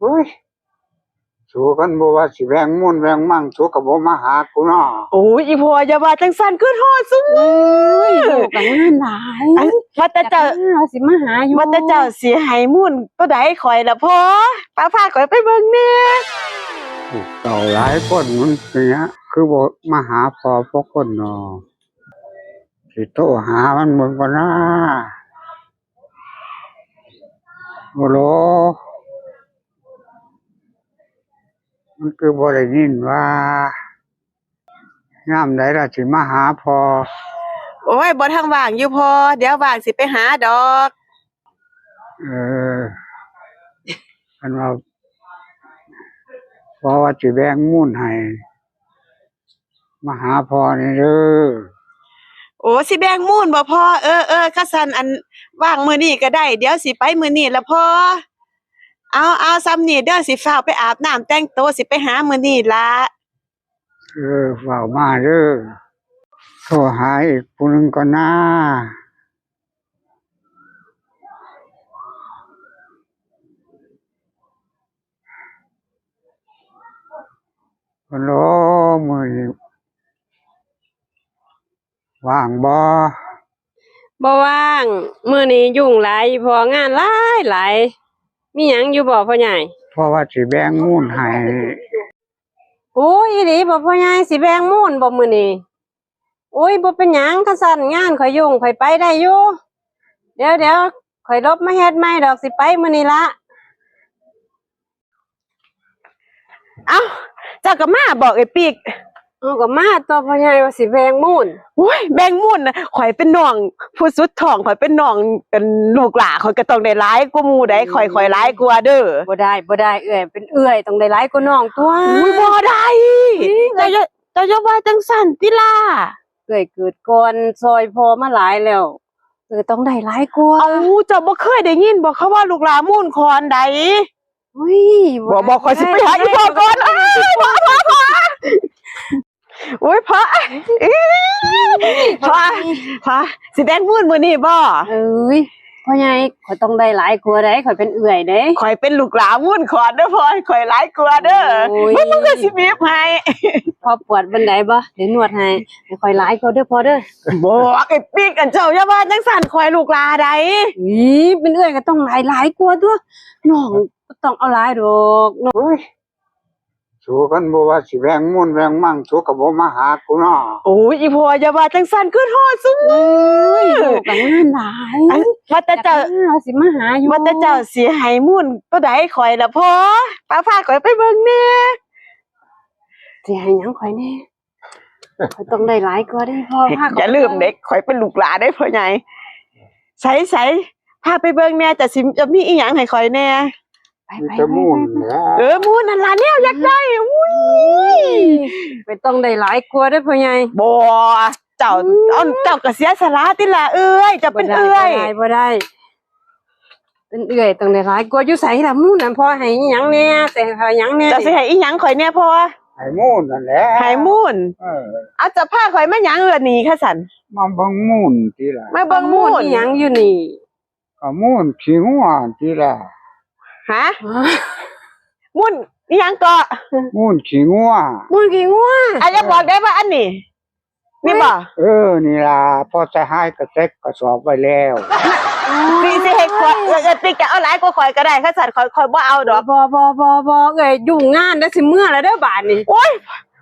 ໂອ້ຍ ສູຄັນບໍ່ວ່າຊິແບ່ງມູນແບ່ງມັ່ງ ສູກໍບໍ່ມາຫາກູເນາະ. ໂອ້ຍ ອີພໍ່ຢ່າວ່າຈັ່ງຊັ້ນ ຄິດຮອດຊຸມື້. ໂອ້ຍ ໂລກກໍງານຫຼາຍ. ອັນ ວ່າແຕ່ເຈົ້າ ວ່າຊິມາຫາຢູ່ ວ່າແຕ່ເຈົ້າຊິໃຫ້ມູນໂຕໃດຂ້ອຍລະພໍ່? ພາ ພາຂ້ອຍໄປເບິ່ງແດ່. ເຈົ້າຫຼາຍຄົນມັນເປັນຫຍັງຄືບໍ່ມາຫາພໍ່ພວກຄົນເນາະ? ຊິໂທຫາມັນເບິ່ງກ່ອນນາ. ໂອໂລ ມັນຄືບໍ່ໄດ້ຍິນວ່າ ຍາມໃດລະຊິມາຫາພໍ່? ໂອ້ຍ ບໍ່ທັນວ່າງຢູ່ພໍ່, ດຽວວ່າງຊິໄປຫາດອກ. ເອີ ຄັນວ່າ ພໍ່ວ່າຊິແບ່ງມູນໃຫ້ ມາຫາພໍ່ແດ່ເດີ. ໂອ້ ຊິແບ່ງມູນບໍ່ພໍ່? ເອີ ເອີ ຄັນຊັ້ນ ອັນ ວ່າງມື້ນີ້ກໍໄດ້, ດຽວຊິໄປມື້ນີ້ລະພໍ່. ເອົາ ເອົາ ສ່ຳນີ້ເດີ, ຊິຟ້າວໄປອາບນ້ຳແຕ່ງໂຕ, ຊິໄປຫາມື້ນີ້ລະ. ເອີ ຟ້າວມາເດີ. ໂທຫາອີກຜູ້ໜຶ່ງກ່ອນນາ. ໂອໂລ ມື້ນີ້ວ່າງບໍ່? ບໍ່ວ່າງ, ມື້ນີ້ຫຍຸ້ງຫຼາຍ ພໍ່, ງານຫຼາຍໆ. ມີຫຍັງຢູ່ບໍ່ພໍ່ໃຫຍ່? ພໍ່ວ່າຊິແບ່ງມູນໃຫ້. ໂອ້ຍ ອີ່ຫຼີບໍ່ພໍ່ໃຫຍ່? ຊິແບ່ງມູນບໍ່ມື້ນີ້? ໂອ້ຍ ບໍ່ເປັນຫຍັງ, ຄັນຊັ້ນງານຂ້ອຍຫຍຸ້ງ ຂ້ອຍໄປໄດ້ຢູ່. ດຽວໆ ຂ້ອຍຫຼົບມາເຮັດໃໝ່ດອກ, ຊິໄປມື້ນີ້ລະ. ເອົ້າ ເຈົ້າກໍມາບໍເອື້ອຍປີກ? ເຮົາກໍມາຕົວະພໍ່ໃຫຍ່ ວ່າຊິແບ່ງມູນ. ໂອ້ຍ ແບ່ງມູນນະ, ຂ້ອຍເປັນນ້ອງຜູ້ສຸດທ້ອງ, ຂ້ອຍເປັນນ້ອງ ເປັນລູກຫຼ້າ, ຂ້ອຍກໍຕ້ອງໄດ້ຫຼາຍກວ່າໝູ່ໃດ໋. ອືມ ຂ້ອຍ ຂ້ອຍຫຼາຍກວ່າເດີ. ບໍ່ໄດ້ ບໍ່ໄດ້ ເອື້ອຍເປັນເອື້ອຍ ຕ້ອງໄດ້ຫຼາຍກວ່ານ້ອງຕົວະ. ໂອ້ຍ ບໍ່ໄດ້. ເອີ ເຈົ້າຢ່າ ເຈົ້າຢ່າວ່າຈັ່ງຊັ້ນຕິລະ. ເອື້ອຍເກີດກ່ອນ ຊ່ອຍພໍ່ມາຫຼາຍແລ້ວ, ເອື້ອຍຕ້ອງໄດ້ຫຼາຍກວ່າ. ເອົ້າ ເຈົ້າບໍ່ເຄີຍໄດ້ຍິນບໍ່ ເຂົາວ່າລູກຫຼ້າມູນຂອນໃດ? ອຸ້ຍ ບໍ່ ບໍ່ ຂ້ອຍຊິໄປຫາອີ່ພໍ່ກ່ອນ. ເອີຍ ພໍ່ ພໍ່ ພໍ່ ໂອ້ຍ ພໍ່ ພໍ່ ພໍ່ ຊິແບ່ງມູນມື້ນີ້ບໍ່? ເອີຍ ພໍ່ໃຫຍ່ ຂ້ອຍຕ້ອງໄດ້ຫຼາຍກວ່າໃດ໋, ຂ້ອຍເປັນເອື້ອຍເດ້. ຂ້ອຍເປັນລູກຫຼ້າມູນຂອນເດີພໍ່, ຂ້ອຍຫຼາຍກວ່າເດີ. ໂອ້ຍ ເບິ່ງ ເບິ່ງ ຂ້ອຍຊິບີບໃຫ້. ພໍປວດບ່ອນໃດບໍ່? ດຽວນວດໃຫ້. ໃຫ້ຂ້ອຍຫຼາຍກວ່າເດີພໍ່ເດີ. ບໍ່ ໄອ້ປີກ ອັນເຈົ້າຢ່າວ່າຈັ່ງຊັ້ນ, ຂ້ອຍລູກຫຼ້າໃດ. ອີ ເປັນເອື້ອຍກໍຕ້ອງຫຼາຍ ຫຼາຍກວ່າຕົວະ. ນ້ອງບໍ່ຕ້ອງເອົາຫຼາຍດອກ. ໂອ້ຍ ສູຄັນບໍ່ວ່າຊິແບ່ງມູນແບ່ງມັ່ງ ສູກໍບໍ່ມາຫາກູເນາະ. ໂອ້ຍ ອີພໍ່ຢ່າວ່າຈັ່ງຊັ້ນ, ຄິດຮອດຊຸມື້. ໂອ້ຍ ໂລກກໍງານຫຼາຍ. ອັນ ວ່າແຕ່ເຈົ້າ ວ່າຊິມາຫາຢູ່. ວ່າແຕ່ເຈົ້າຊິໃຫ້ມູນໂຕໃດຂ້ອຍລະພໍ່? ພາ ພາຂ້ອຍໄປເບິ່ງແດ່. ຊິໃຫ້ຫຍັງຂ້ອຍແດ່? ຂ້ອຍຕ້ອງໄດ້ຫຼາຍກວ່າເດ້ພໍ່. ພາຂ້ອຍ ຢ່າລືມເດ້, ຂ້ອຍເປັນລູກຫຼ້າເດ້ພໍ່ໃຫຍ່. ໃສ ໃສ ພາໄປເບິ່ງແດ່, ຈະຊິ ຈະມີອີ່ຫຍັງໃຫ້ຂ້ອຍແດ່? ໄປ ໄປ ມີແຕ່ມູນແຫຼະ. ເອີ ມູນນັ້ນລະແນວຢາກໄດ້. ອຸ້ຍ ຂ້ອຍຕ້ອງໄດ້ຫຼາຍກວ່າເດ້ພໍ່ໃຫຍ່. ບໍ່ ເຈົ້າ ອືມ ເອົາ ເຈົ້າກໍເສຍສະຫຼະຕິລະເອື້ອຍ, ເຈົ້າເປັນເອື້ອຍ. ບໍ່ໄດ້ ບໍ່ໄດ້ ບໍ່ໄດ້. ເປັນເອື້ອຍຕ້ອງໄດ້ຫຼາຍກວ່າ. ຢູ່ໃສລະມູນນັ້ນ? ພໍ່ໃຫ້ອີ່ຫຍັງແດ່? ຊິໃຫ້ຂ້ອຍຫຍັງແດ່? ເຈົ້າຊິໃຫ້ອີ່ຫຍັງຂ້ອຍແດ່ພໍ່? ໃຫ້ມູນນັ້ນແຫຼະ. ໃຫ້ມູນ? ເອີ ເອົາ ເຈົ້າພາຂ້ອຍມາຫຍັງລະນີ້ຄະຊັ້ນ? ມາເບິ່ງມູນຕິລະ. ມາເບິ່ງມູນ. ມີຫຍັງຢູ່ນີ້? ກໍມູນຂີ້ງົວຕິລະ. ຮະ? ມູນອີ່ຫຍັງເກາະ? ມູນຂີ້ງົວ. ມູນຂີ້ງົວ? ອາ ຢ່າບອກໄດ້ວ່າອັນນີ້ ນີ້ບໍ່? ເອີ ນີ້ລະ ພໍ່ສະຫາຍກໍເຊັກກະສອບໄວ້ແລ້ວ. ນີ້ຊິໃຫ້ຂ້ອຍ ເອື້ອຍ ເອື້ອຍປິກຈະເອົາຫຼາຍກວ່າຂ້ອຍກໍໄດ້, ຄັນຊັ້ນຂ້ອຍ ຂ້ອຍບໍ່ເອົາດອກ. ບໍ່ ບໍ່ ບໍ່ ບໍ່ ເອື້ອຍຫຍຸ້ງງານແລ້ວ, ຊິເມືອແລ້ວເດີບາດນີ້. ໂອ້ຍ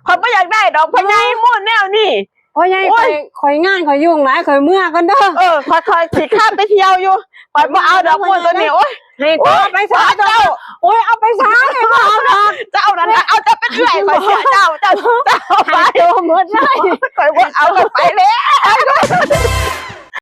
ຂ້ອຍບໍ່ຢາກໄດ້ດອກພໍ່ໃຫຍ່ ໂອ້ຍ ມູນແນວນີ້. ພໍ່ໃຫຍ່ ໂອ້ຍ ຂ້ອຍ ຂ້ອຍງານຂ້ອຍຫຍຸ້ງຫຼາຍ, ຂ້ອຍເມືອກ່ອນເດີ. ເອີ ຂ້ອຍ ຂ້ອຍຊິຂ້າມໄປທ່ຽວຢູ່. ຂ້ອຍບໍ່ເອົາດອກ ໝູ່ໂຕນີ້. ໂອ້ຍ ໃຫ້ໂຕໄປຊະເຈົ້າ. ໂອ້ຍ ເອົາໄປຊະ ບໍ່ເອົາດອກ. ເຈົ້ານັ້ນນະ ເອົາ ເຈົ້າເປັນເອື້ອຍຂ້ອຍເສຍເຈົ້າ ເຈົ້າ ເຈົ້າເອົາໄປ. ໃຫ້ໂຕໝົດເລີຍ. ຂ້ອຍບໍ່ເອົາ ຂ້ອຍໄປແລ້ວ.